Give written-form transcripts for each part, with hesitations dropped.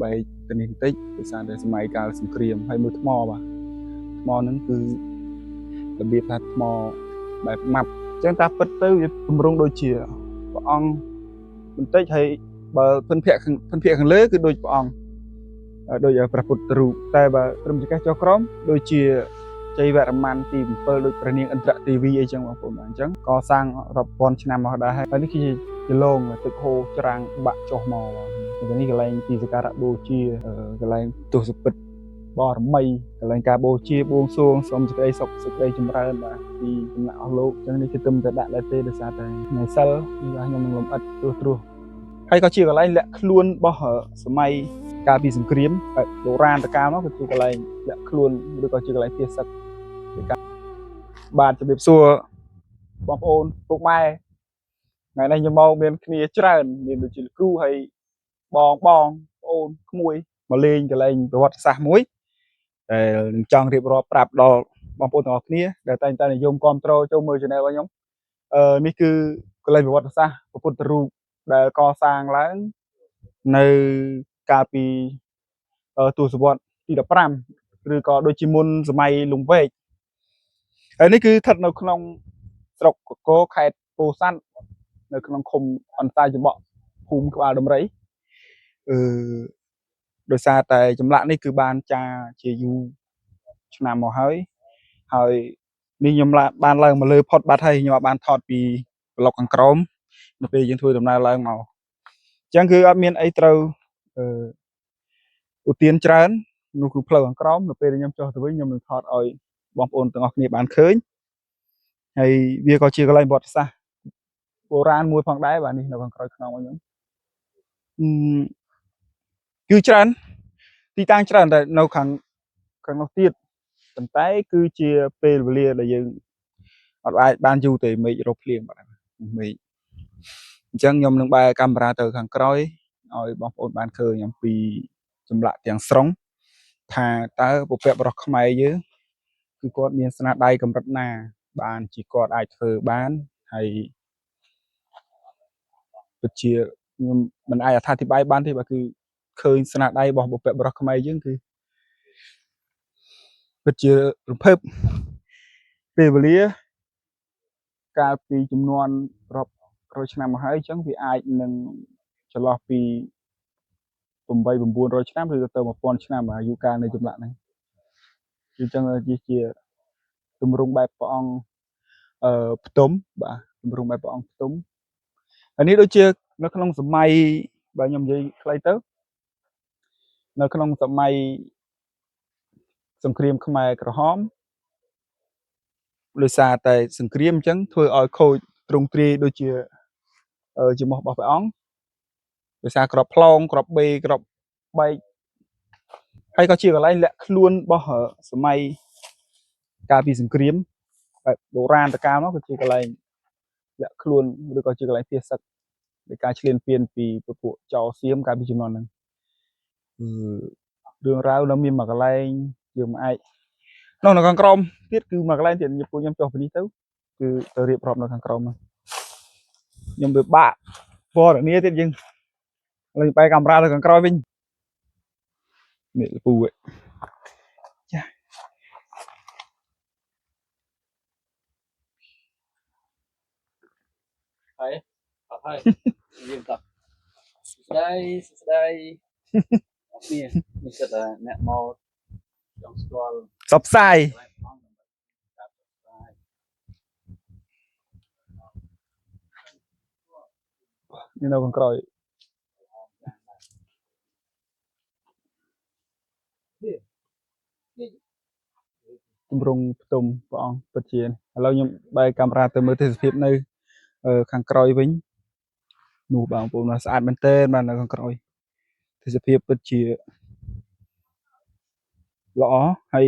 បែកទៅនេះបន្តិចដោយសារតែសម័យកាលសង្គ្រាមហើយមើលថ្មបាទថ្មហ្នឹងគឺរបៀបថាថ្មបែបម៉ាប់អញ្ចឹងតាពិតទៅវាទម្រង់ដូចជាព្រះអង្គបន្តិចហើយបើភិនភៈភិនភៈខាងលើគឺដូចព្រះអង្គដូចព្រះពុទ្ធរូបតែបើត្រឹមចង្កេះចុះក្រោមដូចជាជ័យវរ្ម័នទី7ដូចព្រះនាងឥន្ទ្រទេវីអីចឹងបងប្អូនបាទអញ្ចឹងកសាងរាប់ពាន់ឆ្នាំមកដែរហើយនេះគឺជាគីឡងទឹកហូរច្រាំងបាក់ចុះមកបាទនេះកន្លែងទីសក្ការៈបូជាកន្លែងទសពិតបរមីកន្លែងការបូជាបួងសួងសូមសេចក្តីសុខសេចក្តីចម្រើនបាទពីសំណាក់អស់លោកអញ្ចឹងនេះគឺទឹមតែដាក់ដែរទេដោយសារតែថ្ងៃសិលនេះបាទខ្ញុំនឹងលំអិតត្រួសត្រាសហើយក៏ជាកន្លែងលាក់ខ្លួនរបស់សម័យកាលពីសង្គ្រាមបែបបុរាណកាលមកគឺជាកន្លែងលាក់ខ្លួនឬក៏ជាកន្លែងភៀសសឹកបាទជំរាបសួរបងប្អូនពុកម៉ែថ្ងៃនេះខ្ញុំមកមានគ្នាច្រើនមានដូចជាលោកគ្រូហើយបងបងប្អូនក្មួយមកលេងកន្លែងប្រវត្តិសាស្ត្រមួយដែលនឹងចង់រៀបរាប់ប្រាប់ដល់បងប្អូនទាំងអស់គ្នាដែលតែងតែនិយមគ្រប់គ្រងចូលមើល channel របស់ខ្ញុំអឺនេះគឺកន្លែងប្រវត្តិសាស្ត្រព្រះពុទ្ធរូបដែលកសាងឡើងនៅកាលពីទសវត្សទី15ឬក៏ដូចជាមុនសម័យលង្វែកហើយនេះគឺស្ថិតនៅក្នុងស្រុកកកខេត្តពោធិ៍សាត់នៅក្នុងឃុំអន្សាយច្បកភូមិក្បាលដំរីអឺដោយសារតែចម្លាក់នេះគឺបានចាជាយូរឆ្នាំមកហើយហើយនេះខ្ញុំបានឡើងមកលើផុតបាត់ហើយខ្ញុំអត់បានថតពីប្លុកខាងក្រោមនៅពេលយើងធ្វើដំណើរឡើងមកអញ្ចឹងគឺអត់មានអីត្រូវអឺឧទានច្រើននោះគឺផ្លូវខាងក្រោមនៅពេលដែលខ្ញុំចុះទៅវិញខ្ញុំនឹងថតឲ្យបងប្អូនទាំងអស់គ្នាបានឃើញហើយវាក៏ជាកន្លែងប្រវត្តិសាស្ត្របុរាណមួយផងដែរបាទនេះនៅខាងក្រោយខ្នងរបស់ខ្ញុំគឺច្រើនទីតាំងច្រើនតែនៅខាងខាងនោះទៀតប៉ុន្តែគឺជាពេលវេលាដែលយើងអត់អាចបានយូរទេមេឃរកភ្លៀងបាទមេឃអញ្ចឹងខ្ញុំនឹងបែរកាមេរ៉ាទៅខាងក្រោយឲ្យបងប្អូនបានឃើញអំពីចម្លាក់ទាំងស្រុងថាតើបុព្វបុរសខ្មែរយើងគឺគាត់មានស្នាដៃកម្រិតណាបានជាគាត់អាចធ្វើបានហើយពិតជាខ្ញុំមិនអាចអត្ថាធិប្បាយបានទេបាទគឺឃើញស្នាដៃរបស់បុព្វបុរសខ្មែរយើងគឺពិតជារំភើបពេលវេលាកាលពីចំនួនរាប់រយឆ្នាំមកហើយអញ្ចឹងវាអាចនឹងចន្លោះពី8 900ឆ្នាំឬក៏ទៅ1000ឆ្នាំអាយុកាលនៃចម្លាក់ហ្នឹងអញ្ចឹងជាទម្រង់បែបព្រះអង្គអឺផ្ទុំបាទទម្រង់បែបព្រះអង្គផ្ទុំអានេះដូចជានៅក្នុងសម័យបើខ្ញុំនិយាយខ្លីទៅនៅក្នុងសម័យសង្គ្រាមខ្មែរក្រហមដោយសារតែសង្គ្រាមអញ្ចឹងធ្វើឲ្យខូចទ្រង់ទ្រាយដូចជាជាមោះរបស់ព្រះអង្គដោយសារក្របផ្លោងក្របបេក្របបែកហើយក៏ជាកន្លែងលាក់ខ្លួនរបស់សម័យកាលពីសង្គ្រាមបែបបុរាណកាលមកគឺជាកន្លែងលាក់ខ្លួនឬក៏ជាកន្លែងភៀសសឹកនៃការឈ្លានពានពីពពួកចោរសៀមកាលពីជំនាន់ហ្នឹងគឺរឿងរ៉ាវនៅមានមួយកន្លែងយើងមិនអាចនោះនៅខាងក្រោមទៀតគឺមួយកន្លែងទៀតពួកខ្ញុំចុះពីនេះទៅគឺទៅរៀបរាប់នៅខាងក្រោមហ្នឹងខ្ញុំវាបាក់ពណ៌នាទៀតយើងឥឡូវបែរកាមេរ៉ាទៅខាងក្រោយវិញនេះលពូឯចា ហើយអត់ហើយយើងតោះសួស្ដីសួស្ដីអរគ្នានេះសិតតែអ្នកមកចង់ស្គាល់ សបផ្សាយ កន្លែងផងដើម្បីការផ្សព្វផ្សាយ នេះនៅខាងក្រោយទម្រង់ផ្ទុំព្រះអង្គពិតជាឥឡូវខ្ញុំបែរកាមេរ៉ាទៅមើលទេសភាពនៅខាងក្រោយវិញនោះបងប្អូនបាទស្អាតមែនទែនបាទនៅខាងក្រោយទេសភាពពិតជាល្អហើយ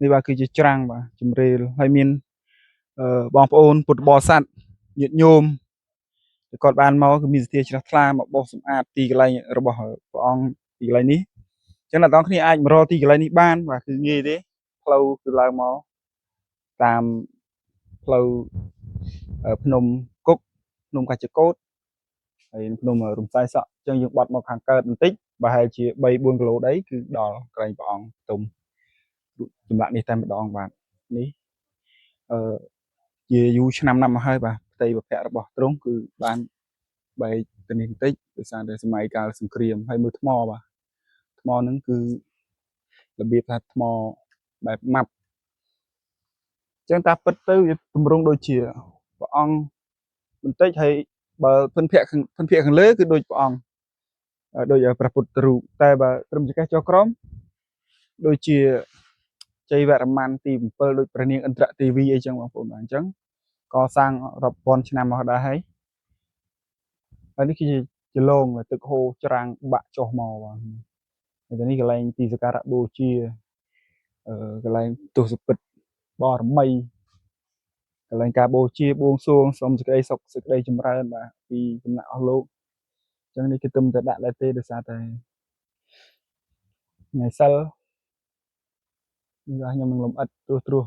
នេះបាទគឺជាច្រាំងបាទជំរាលហើយមានបងប្អូនពុទ្ធបរិស័ទញាតិញោមគាត់បានមកគឺមានសទ្ធាជ្រះថ្លាមកបោសសម្អាតទីកន្លែងរបស់ព្រះអង្គទីកន្លែងនេះអញ្ចឹងអ្នកទាំងគ្នាអាចមករកទីកន្លែងនេះបានបាទគឺងាយទេផ្លូវគឺឡើងមកតាមផ្លូវភ្នំគុកភ្នំកាចកោតហើយភ្នំរំសាយសក់អញ្ចឹងយើងបត់មកខាងកើតបន្តិច ប្រហែលជា3 4គីឡូដីគឺដល់កន្លែងព្រះអង្គទុំចម្លាក់នេះតែម្ដងបាទនេះអឺជាយូរឆ្នាំណាស់មកហើយបាទផ្ទៃបភៈរបស់ទ្រង់គឺបានបែកទៅនេះបន្តិចដោយសារតែសម័យកាលសង្គ្រាមហើយមើលថ្មបាទថ្មហ្នឹងគឺរបៀបថាថ្មបែបម៉ាប់អញ្ចឹងតាពិតទៅវាទម្រង់ដូចជាព្រះអង្គបន្តិចហើយបើភិនភាគខាងភិនភាគខាងលើគឺដូចព្រះអង្គដូចព្រះពុទ្ធរូបតែបើត្រឹមចង្កេះចុះក្រោមដូចជាជ័យវរ្ម័នទី7ដូចព្រះនាងឥន្ទ្រទេវីអីចឹងបងប្អូនបាទអញ្ចឹងកសាងរាប់ពាន់ឆ្នាំមកដែរហើយហើយនេះគឺជាជលងដែលទឹកហូរច្រាំងបាក់ចុះមកបាទហើយនេះកន្លែងទីសក្ការៈបូជាកន្លែងទសពិតបរមីកន្លែងការបូជាបួងសួងសូមសេចក្តីសុខសេចក្តីចម្រើនបាទពីសំណាក់អស់លោកអញ្ចឹងនេះគឺទឹមតែដាក់ដែរទេដោយសារតែថ្ងៃសិលនេះបាទខ្ញុំនឹងលំអិតត្រួសត្រាស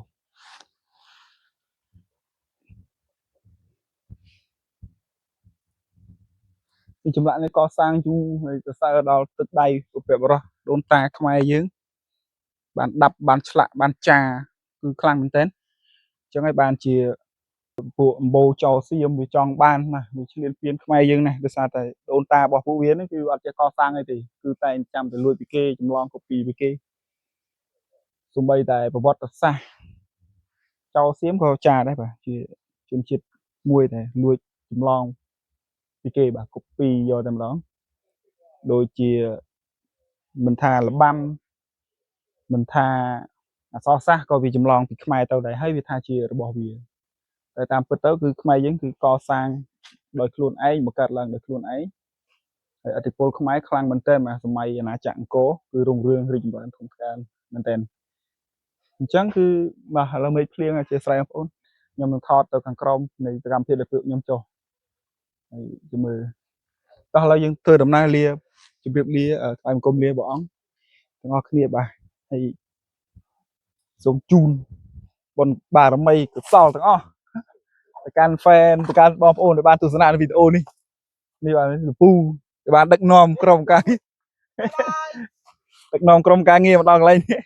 ពីចម្លាក់នេះកសាងយូរហើយសរសើរដល់ទឹកដៃបុព្វបុរសដូនតាខ្មែរយើងបានដាប់បានឆ្លាក់បានចាគឺខ្លាំងមែនទែនអញ្ចឹងហើយបានជាពួកអម្បូរចោសៀមវាចង់បានណាវាឈ្លានពានខ្មែរយើងណាដោយសារតែដូនតារបស់ពួកវានេះគឺអត់ចេះកសាងអីទេគឺតែងចាំតែលួចពីគេចម្លងកូពីពីគេសូម្បីតែប្រវត្តិសាស្ត្រចោសៀមក៏ចាដែរបាទជាជនជាតិមួយដែលលួចចម្លងពីគេបាទកូពីយកតែម្ដងដូចជាមិនថាលបាំមិនថាអក្សរសាស្ត្រក៏វាចម្លងពីខ្មែរទៅដែរហើយវាថាជារបស់វាតែតាមពិតទៅគឺខ្មែរយើងគឺកសាងដោយខ្លួនឯងបង្កើតឡើងដោយខ្លួនឯងហើយឥទ្ធិពលខ្មែរខ្លាំងមែនទែនបាទសម័យអាណាចក្រអង្គរគឺរុងរឿងរីកចម្រើនធំក្កើងមែនទែនអញ្ចឹងគឺបាទឥឡូវមេឃភ្លៀងអធិស្ឋានបងប្អូនខ្ញុំនឹងថតទៅខាងក្រោមនៃសកម្មភាពដែលពួកខ្ញុំចុះហើយជំរឿតោះឥឡូវយើងធ្វើដំណើរលាជម្រាបលាថ្វាយបង្គំលាព្រះអង្គទាំងអស់គ្នាបាទហើយសូមជូនបុណ្យបារមីកុសលទាំងអស់ទៅកាន់ fan ទៅកាន់បងប្អូនដែលបានទស្សនានៅវីដេអូនេះនេះបាទលពូដែលបានដឹកនាំក្រុមការងារដឹកនាំក្រុមការងារមកដល់កន្លែងនេះ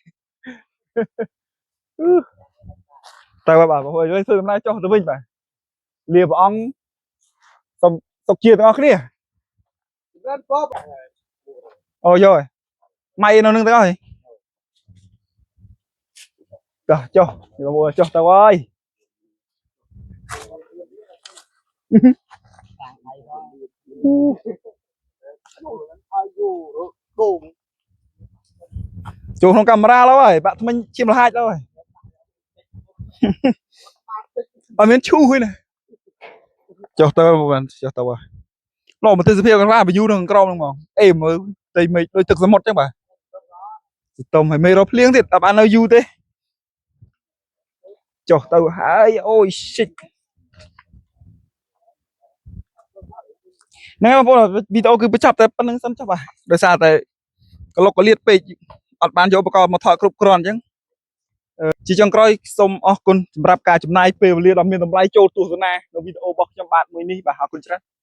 ទៅបាទបងប្អូនធ្វើដំណើរចុះទៅវិញបាទលាព្រះអង្គសូមសុខជាទាំងអស់គ្នា ចម្រើនពរ អូយកហើយម៉ៃនៅនឹងទាំងអស់ហីតោះចុះបងប្អូនចុះទៅហើយ អាយុដូង ចូលក្នុងកាមេរ៉ាឡើយហើយបាក់ថ្មិញឈាមលហាចឡើយអត់មានឈូសទេណាចុះទៅបងចុះទៅបាទលោមកទេសភាពខាងឡាបញ្យូនៅខាងក្រោមហ្នឹងហ្មងអេមើលផ្ទៃមេឃដូចទឹកសមុទ្រចឹងបាទសតុំហើយមេឃរកភ្លៀងទៀតអត់បាននៅយូរទេចុះទៅហើយអូយ shit ហ្នឹងហើយបងប្អូនវីដេអូគឺបញ្ចប់តែប៉ុណ្្នឹងសិនចុះបាទដោយសារតែកលុកកលៀតពេកអត់បានយកឧបករណ៍មកថតគ្រប់គ្រាន់អញ្ចឹងជាចុងក្រោយសូមអរគុណសម្រាប់ការចំណាយពេលវេលាដ៏មានតម្លៃចូលទស្សនានៅវីដេអូរបស់ខ្ញុំបាទមួយនេះបាទអរគុណច្រើន។